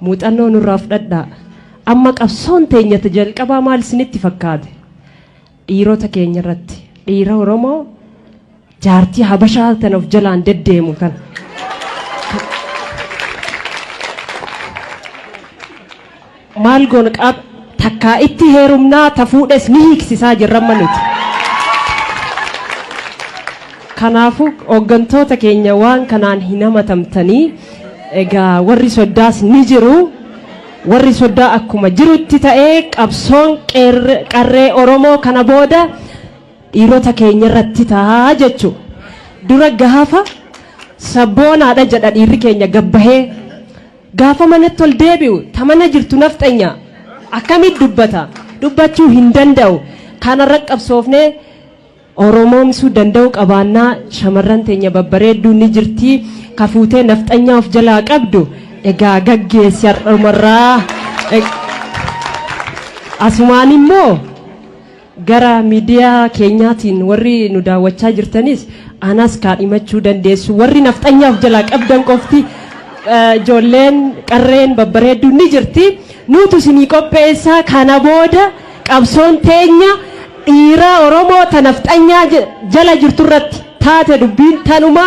Muuxannoo nurraa fudhadhaa. Amma qabsoon teenya ta jalqabaa maal isinitti fakkaate? Dhiirota keenya irratti. Dhiira Oromoo jaartii Habashaa tana of jalaan deddeemu kana. Maal goona qaab takkaa itti heerumnaa ta fuudhes ni hiiksisaa jirra amma nuti. Kanaafuu hooggantoota keenya waan kanaan hin hamatamtanii egaa warri soddaas ni jiru. Warri soddaa akkuma jirutti ta'ee qabsoon qarree Oromoo kana booda dhiirota keenya irratti ta'a jechuudha. Dura gaafa sabboonaadha jedha dhiirri keenya gabbahee gaafa manatti ol deebi'u ta mana jirtu nafxanya akkamitti dubbata dubbachuu hin danda'u. Kanarra qabsoofnee Oromoomsuu danda'u qabaannaa shamarran teenya babbareedduun ni jirti ka fuutee nafxanyaa of jalaa qabdu egaa gaggeessi har'umarraa. Asumaan immoo gara miidiyaa keenyaatiin warri nu daawwachaa jirtanis anas kaadhimachuu dandeessu warri nafxanyaa of jalaa qabdan qofti ijoolleen qarreen babbareedduun ni jirti nuutu isinii qopheessaa kana booda qabsoon teenya dhiira Oromoo ta nafxanyaa jala jirtu irratti taate dubbiin tanuma.